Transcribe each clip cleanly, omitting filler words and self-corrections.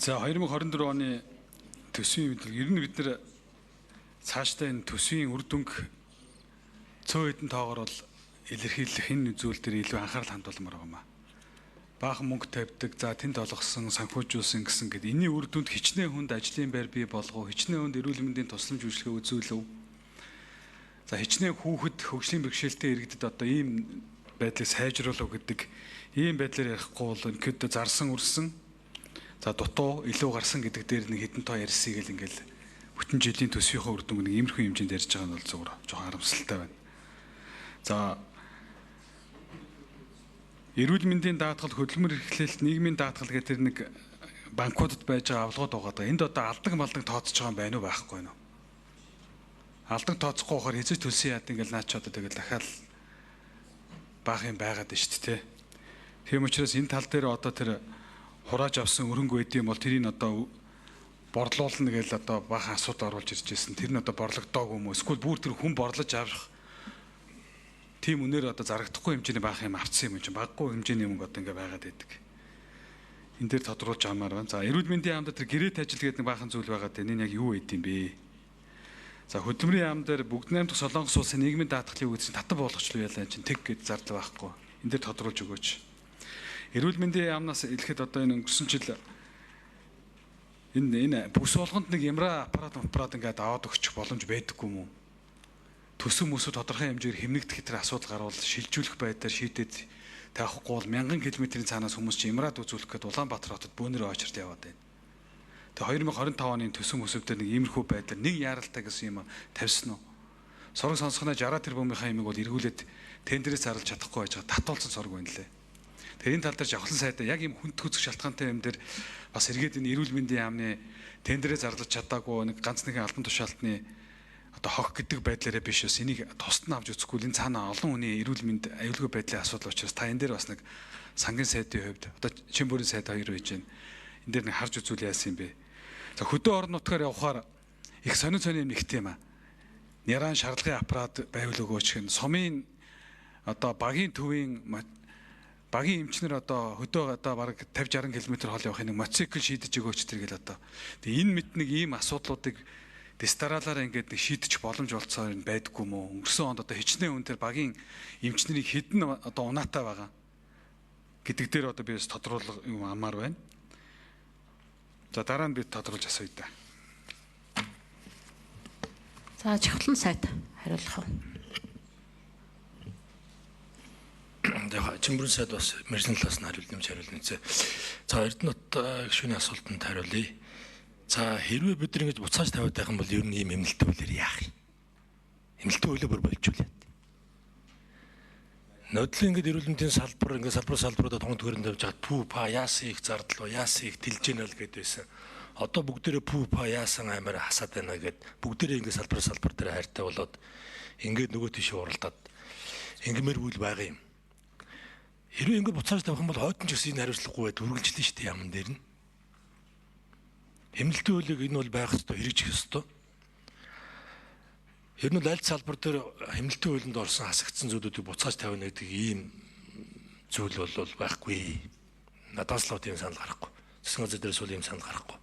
За 2024 оны төсвийн мэдлэг ер нь бид нэр цаашдаа энэ төсвийн үр дүнг цөөн хэдэн тоогоор бол илэрхийлэх энэ зүйл дээр илүү анхаарал хандуулмаар байгаа юм аа. Баахан мөнгө тавьдаг, за тэнд олгосон, санхүүжүүлсэн гэсэн гээд энэний үр дүнд хичнээн хүнд ажлын байр бий болгов, хичнээн хүнд эрүүл мэндийн тусламж үйлчилгээ үзүүлв. За хичнээн хүүхэд хөгжлийн бэрхшээлтэй иргэдэд одоо ийм байдлыг сайжруулах гэдэг ийм байдлаар ярихгүй бол үнэхээр зарсан үрсэн за дутуу илүү гарсан гэдэг дээр нэг хэдэн тоо ярьсыг л ингээл бүтэн жилийн төсвийнхөө үр дүнг нэг иймэрхүү хэмжээнд ярьж байгаа нь бол зөвхөн жоохон харамсалтай байна. За эрүүл мэндийн даатгал, хөдөлмөр эрхлэлт, нийгмийн даатгал гэх тэр нэг банкудад байж байгаа авалгууд байгаа даа. Энд одоо алдаг малдаг тооцож байгаа юм байна уу байхгүй юу? Алдаг тооцохгүй байхаар хэзээ төлсөн яад ингээл наач одоо тэгэл дахиад баах юм байгаад байна шүү дээ. Тийм учраас энэ тал дээр одоо тэр хурааж авсан өрөнгө байд юм бол тэрийг одоо борлуулна гэж одоо баахан асуудал оруулж ирж байсан. Тэр нь одоо борлогдоогүй юм уу? Эсвэл бүр тэр хүн борлож авах тийм үнээр одоо зарагдахгүй хэмжээний баах юм авцсан юм чинь баггүй хэмжээний мөнгө одоо ингээ байгаад байдаг. Энэ дээр тодруулж амаар байна. За эрүүл мэндийн яамд тэр гэрээт ажил гэдэг нэг баахан зүйл байгаад байна. Энэ яг юу байд юм бэ? За хөдөлмөрийн яам дээр бүгд найрамдах Солонгос улсын нийгмийн даатгалын үгүйсэн татан болгочлоо ялаа чинь тэг гэж зардал байхгүй. Энэ дээр тодруулж өгөөч. Эрүүл мэндийн яамнаас хэлэхэд одоо энэ өнгөрсөн жил энэ бүс болгонд нэг ямра аппарат ингээд аваад өгчих боломж байдаггүй юм уу? Төсөв мөсөө тодорхой хэмжээгээр хэмнэгдэх тэр асуудал гарвал шилжүүлэх байдлаар шийдээд тавихгүй бол мянган километрийн цаанаас хүмүүс чи ямраад үзүүлэх гээд Улаанбаатар хотод бөөнөрөө очирт яваад байна. Тэгээ 2025 оны төсөв мөсөв дээр нэг иймэрхүү байдлаар нэг яаралтай гэсэн юм тавьсан уу? Сорог сонсгоноо 60 тэрбумынхаа юмыг бол эргүүлээд тендерээс зарлж чадахгүй байж байгаа татуулсан сорог байна лээ. Тэгээ энэ тал дээр жавхлан сайдаа яг ийм хүнд үзэх шалтгаантай юм дээр бас эргээд энэ эрүүл мэндийн яамны тендерээ зарлаж чадаагүй нэг ганц нэгэн албан тушаалтны одоо хог гэдэг байдлаараа биш бас энийг тусад нь авч үзэхгүй энэ цаана олон хүний эрүүл мэнд аюулгүй байдлын асуудал учраас та энэ дээр бас нэг сангийн сайдын хувьд одоо Чимбүрийн сайд хоёр байж байна. Энэ дээр нэг харж үзүүл яасан юм бэ? За хөдөө орон нутгаар явхаар их сонин сонин юм ихтэй юм аа. Няран шаардлагын аппарат байвал өгөөч гэн сумын одоо багийн төвийн багийн эмчнэр одоо хөдөө одоо бараг 50 60 км хол явахын нэг мотоцикл шийдэж өгөөч тэр гэл одоо. Тэгээ энэ мэт нэг ийм асуудлуудыг дистаралаараа ингээд нэг шийдчих боломж болцоор нь байдаггүй юм уу? Өнгөрсөн онд одоо хичнээн хүн тэр багийн эмчнэрийг хэдэн одоо унаатай байгаа гэдэг дээр одоо би бас тодруулах юм амар байна. За дараа нь би тодруулж асууя да. За Чавхлан сайд хариулах уу? Яг Чимбүрэн сайд бас мэрэгжлийн талаас нь хариулт нэмж хариулна. За Эрдэнэт гишүүний асуултанд хариулъя. За хэрвээ бид нар ингэж буцааж тавиад байх юм бол ер нь ийм эмнэлтийн хуулиар яах юм? Эмнэлтийн хуулиа бүр болчихвол яа. Нодлон ингэж эрүүл мэндийн салбар ингээд салбаруудаа тун төгөрөнд тавьж хаад пүү па яасан их зардал уу яасан их тэлжэнэ л гэд байсан. Одоо бүгдээрээ пүү па яасан амар хасаад байна гэд бүгдээрээ ингээд салбар дээр хайртай болоод ингээд нөгөө тийшээ уралдаад ингэмэр үйл байгаа юм. Хэрвээ ингээд буцааж тавих юм бол хойд нь ч гэсэн энэ хариуцлагагүй байд үргэлжлэн шүү дээ яман дээр нь. Эмнэлтийн хуулийг энэ бол байх ёстой, хэрэгжих ёстой. Ер нь бол аль салбар дээр эмнэлтийн хуулинд орсон хасагдсан зүйлүүдийг буцааж тавина гэдэг ийм зүйл бол байхгүй. Надаас л тийм санал гарахгүй. Засгийн газар дээрээс бол ийм санал гарахгүй.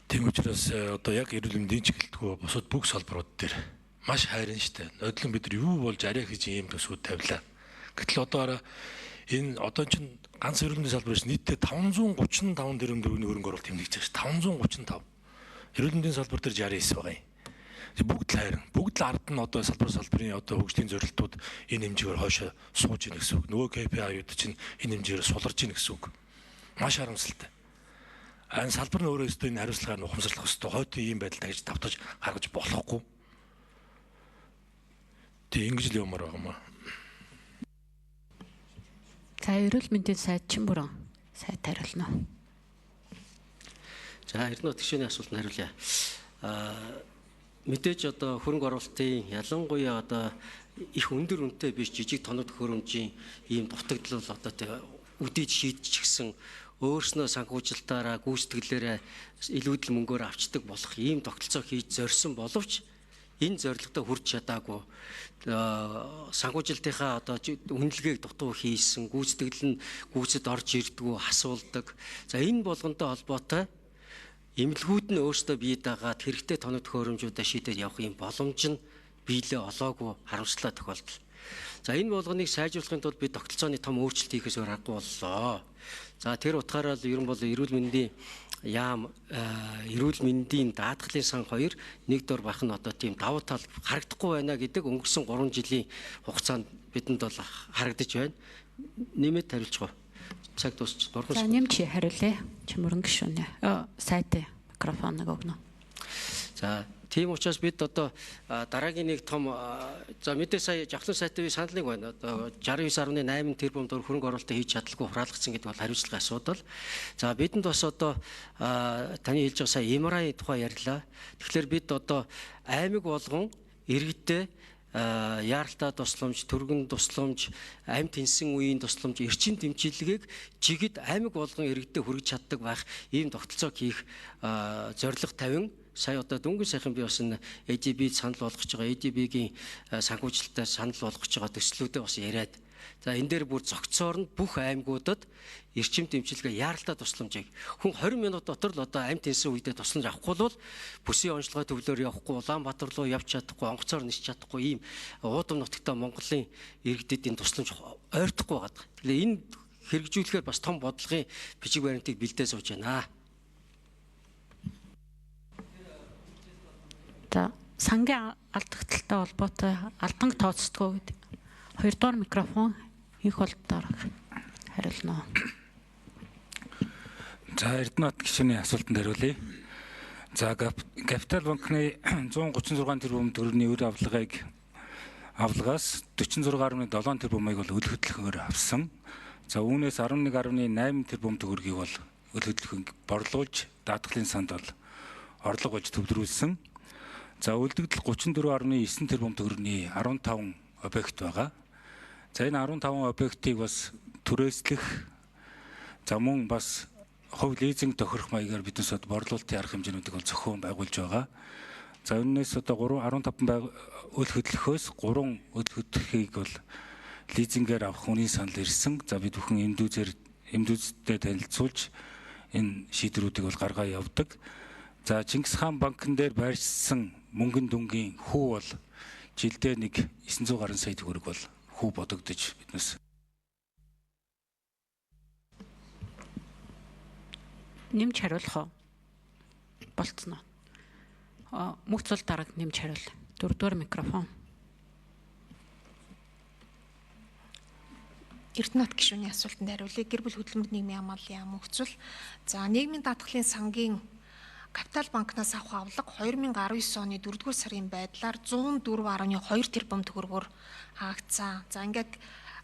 Тийм учраас одоо яг эрүүл мэндийн ч гэлтгүй бусад бүх салбарууд дээр маш хайрын штэ. Нодлон бид нар юу болж арай хийж ийм төсвүүд тавилаа. Гэтэл одоо энэ одоо чинь ганц эрүүл мэндийн салбар биш нийтдээ 535 тэрбум төгрөгийн хөрөнгө оруулалт хэмнэгдэж байгаа ш. 535. Эрүүл мэндийн салбар дээр 69 байгаа юм. Бүгд л хайран. Бүгд л ард нь одоо салбарын одоо хөгжлийн зорилтууд энэ хэмжээгээр хойшоо сууж ийн гэсэн үг. Нөгөө KPI-ууд чинь энэ хэмжээгээр суларж ийн гэсэн үг. Маш харамсалтай. Энэ салбар нь өөрөө өстөө энэ хариуцлагаар нь ухамсарлах ёстой. Хойд ийм байдал тагж давтаж гаргаж болохгүй. Тэг ингэж л юмар байгаа юм аа. За эрүүл мэндийн сайд Чимбүрэн сайд хариулна. За Эрдэнэт гишүүний асуултанд хариулъя. Мэдээж одоо хөрөнгө оруулалтын ялангуяа одоо их өндөр үнэтэй биш жижиг тоног төхөөрөмжийн ийм дутагдал бол одоо үдийж шийдчихсэн өөрснөө санхүүжилтаараа гүйцэтгэлээрээ илүүдэл мөнгөөр авчдаг болох ийм тогтолцоо хийж зорьсон боловч Энэ зорилгодоо хүрч чадаагүй. Санхүүжилтийнхаа одоо үнэлгээг дутуу хийсэн, гүйцэтгэл нь гүйцэд орж ирдгүү, асуулдаг. За энэ болгонтой холбоотой эмнэлгүүд нь өөрсдөө бие даагаад хэрэгтэй тоног төхөөрөмжүүдээ шийдээд явах юм боломж нь биелээ олоогүй харамсалтай тохиолдол. За энэ болгоныг сайжруулахын тулд бид тогтолцооны том өөрчлөлт хийхээс өөр аргагүй боллоо. За тэр утгаараа л ер нь бол эрүүл мэндийн яам, эрүүл мэндийн даатгалын сан хоёр нэг дор байх нь одоо тийм давуу тал харагдахгүй байна гэдэг өнгөрсөн 3 жилийн хугацаанд бидэнд бол харагдаж байна. Нэмээд хариулчих уу? Цаг дуусч 3 За нэмж хариулъя. Чөмөрөн гишүүнээ. Сайтай микрофоныг өгнө. За тийм учраас бид одоо дараагийн нэг том за мэдээ сая Жавхлан сайтай би санал нэг байна. Одоо 69.8 тэрбум доллар хөрөнгө оруулалтыг хийж чадалгүй хураалгацсан гэдэг бол хариуцлагын асуудал. За бидэнд бас одоо таны хэлж байгаа сая MRI тухай ярьлаа. Тэгэхээр бид одоо аймаг болгон иргэдээ яаралтай тусламж, түргэн тусламж, амьд тэнсэн үеийн тусламж, эрчим дэмжлэгийг жигд аймаг болгон иргэдэд хүргэж чаддаг байх ийм тогтолцоог хийх зорилго тавин сая одоо дөнгөж сайхан би бас энэ ADB санал болгож байгаа, ADB-гийн санхүүжилтээр санал болгож байгаа төслүүдээ бас яриад. За энэ дээр бүр зохицоор нь бүх аймагуудад эрчим дэмжлэгээ яаралтай тусламжийг хүн 20 минут дотор л одоо амьд тэнсэн үедээ тусламж авахгүй бол бүсийн онцлогоо төвлөөр явахгүй, Улаанбаатар руу явж чадахгүй, онгоцоор нисч чадахгүй ийм уудам нутагта Монголын иргэдэд энэ тусламж ойртохгүй байгаа. Тэгэхээр энэ хэрэгжүүлэхээр бас том бодлогын бичиг баримтыг бэлдээ сууж байна. За сангийн алдагдaltaй холбоотой алданг тооцдгоо гэдэг. Хоёрдугаар микрофон их болдоор хариулна. За Эрдэнэт гишүүний асуултанд хариулъя. За Капитал банкны 136 тэрбум төгрөгийн үр авлагыг авлагаас 46.7 тэрбумыг бол үл хөдлөхөөр авсан. За үүнээс 11.8 тэрбум төгрөгийг бол үл хөдлөхөнд борлуулж даатгалын санд бол орлого болж төвлөрүүлсэн. За үлдэгдэл 34.9 тэрбум төгрөгийн 15 объект байгаа. За энэ 15 объектыг бас түрээслэх, за мөн бас хувь лизинг тохирох маягаар биднес борлуулалтын арга хэмжээнүүдийг бол зохион байгуулж байгаа. За үүнээс одоо 3.15 үл хөдлөхөөс 3 үл хөдлөхийг бол лизингээр авах үнийн санал ирсэн. За бид бүхэн эмдүүзтэй танилцуулж энэ шийдвэрүүдийг бол гаргаа явдаг. За Чингис хаан банкн дээр байршсан мөнгөн дүнгийн хүү бол жилдээ нэг 900 гаруй сая төгрөг бол хүү бодогдож биднес нэмж хариулах уу? Болцсон уу? Мөхцөл дарга нэмж хариул. Дөрөвдүгээр микрофон. Эрдэнэт гишүүний асуултанд хариулъя. Гэр бүл хөдөлмөр нийгмийн амгааллын яам мөхцөл. За нийгмийн даатгалын сангийн Капитал банкнаас авах авлага 2019 оны 4-р сарын байдлаар 104.2 тэрбум төгрөгөөр хаагдсан. За ингээд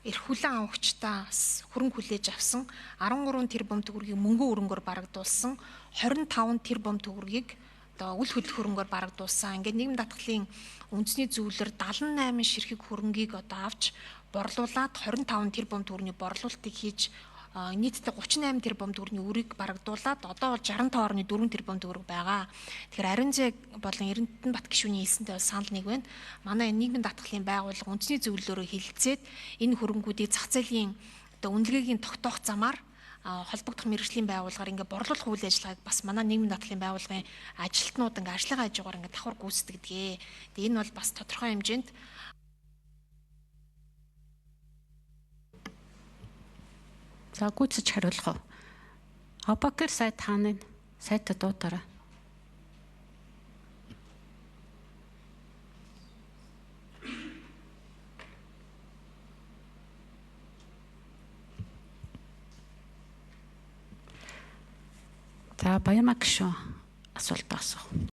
эрх хүлээн авахчдаа бас хөрөнгө хүлээж авсан 13 тэрбум төгрөгийг мөнгөн өрөнгөөр барагдуулсан, 25 тэрбум төгрөгийг одоо үл хөдлөх хөрөнгөөр барагдуулсан. Ингээд нийгмийн даатгалын үндэсний зөвлөлөөр 78 ширхэг хөрөнгийг одоо авч борлуулад 25 тэрбум төгрөгийн борлуулалтыг хийж нийтдээ 38 тэрбум төгрөгийн үрийг барагдуулаад одоо бол 65.4 тэрбум төгрөг байгаа. Тэгэхээр Ариунзэг болон Эрдэнэбат гишүүний хэлсэнтэй бол санал нэг байна. Манай нийгмийн даатгалын байгууллага үндэсний зөвлөлөөрөө хилцээд энэ хөрөнгүүдийг зах зээлийн одоо үнэлгээгийн тогтоох замаар холбогдох мэргэжлийн байгууллагаар ингээ борлуулах үйл ажиллагааг бас манай нийгмийн даатгалын байгууллагын ажилтнууд ингээ ажлынхаа хажуугаар ингээ давхар гүйцэтгэдэг. Тэгээ энэ бол бас тодорхой хэмжээнд За гүйцэж хариулах уу? Абакер сайт хаана вэ? Сайтад дуудаарай. За Баярмаа гишүүн асуулт асуух.